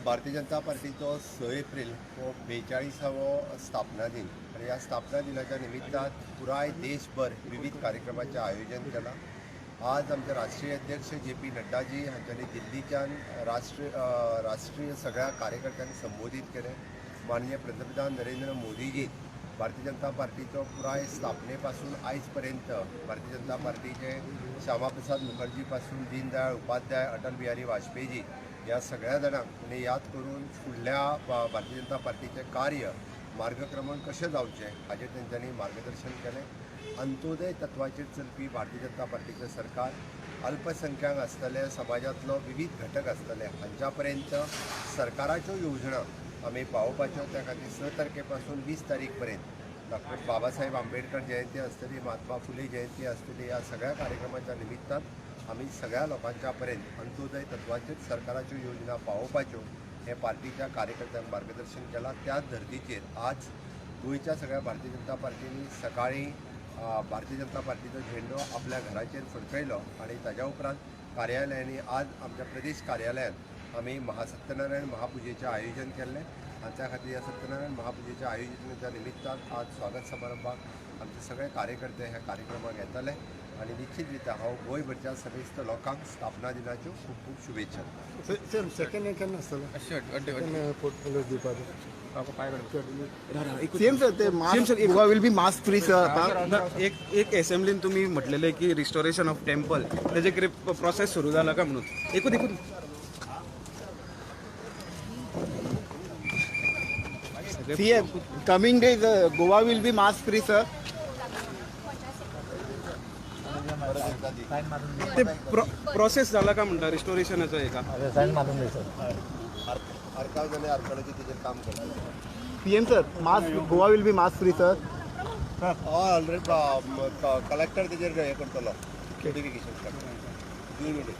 भारतीय जनता पार्टीचो 6 एप्रिल हो 42वो स्थापना दिन आनी ह्या स्थापना दिनाच्या निमित्तान पुराय देशभर विविध कार्यक्रमाचें आयोजन केलां। आज आमचे राष्ट्रीय अध्यक्ष जे पी नड्डाजी हांच्यांनी दिल्लीच्यान राष्ट्रीय सगळ्या कार्यकर्त्यांक संबोधीत केलें। माननीय पंतप्रधान नरेंद्र मोदीजी भारतीय जनता पार्टीचो पुराय स्थापने पासून आयज पर्यंत भारतीय जनता पार्टीचे श्यामाप्रसाद मुखर्जी पासून दीनदयाळ उपाध्याय, अटल बिहारी वाजपेयीजी ह्या सगळ्या जाणांक आनी याद करून फुडल्या भारतीय जनता पार्टीचें कार्य मार्गक्रमण कशें जावचें हाजेर तेंच्यांनी मार्गदर्शन केलें। अंत्योदय तत्वाचेर चलपी भारतीय जनता पार्टीचें सरकार अल्पसंख्याक आसतले, समाजांतलो विविध घटक आसतले हांच्या पर्यंत सरकाराच्यो योजना आमी पावोवपाच्यो। त्या खातीर 6 तारखे पासून 20 तारीख पर्यंत डॉक्टर बाबासाहेब आंबेडकर जयंती आसतली, महात्मा फुले जयंती आसतली। ह्या सगळ्या कार्यक्रमाच्या निमित्तान आमी सगळ्या लोकांच्या पर्यंत अंत्योदय तत्वाचेर सरकाराच्यो योजना पावोवपाच्यो हे पार्टीच्या कार्यकर्त्यांक मार्गदर्शन केलां। त्याच धर्तीचेर आज गोंयच्या सगळ्या भारतीय जनता पार्टींनी सकाळीं भारतीय जनता पार्टीचो झेंडो आपल्या घराचेर फडकयलो आनी ताज्या उपरांत कार्यालयांनी आज आमच्या प्रदेश कार्यालयांत आमी महासत्यनारायण महापुजेचें आयोजन केल्लें आनी त्या खातीर ह्या सत्यनारायण महापुजेच्या आयोजनाच्या निमित्तान आज स्वागत समारंभाक आमचे सगळे कार्यकर्ते ह्या कार्यक्रमाक येतले आनी निश्चित रित्या हांव गोंयभरच्या समेस्त लोकांक स्थापना दिनाच्यो खूब खूब शुभेच्छा। सर सेकंड केन्ना आसतलो? पोर्टफोलियो दिवपाचो सीएम सर ते mask Goa will be mask free sir. एक एक असेंब्लीन तुम्ही म्हटलेले की रिस्टोरेशन ऑफ टेम्पल त्याचे कितें प्रोसेस सुरू जाला काय म्हणून एकूच एकूच CM coming days Goa will be mask free sir. ते प्रोसेस जाला काय म्हणटा रिस्टोरेशनाचो एका आर्काव जाल्यार आर्किओलॉजी तेजेर काम करता। PM sir mask Goa will be mask free sir. हय ऑलरेडी कलेक्टर तेजेर हें करतलो, नोटिफिकेशन काडटलो।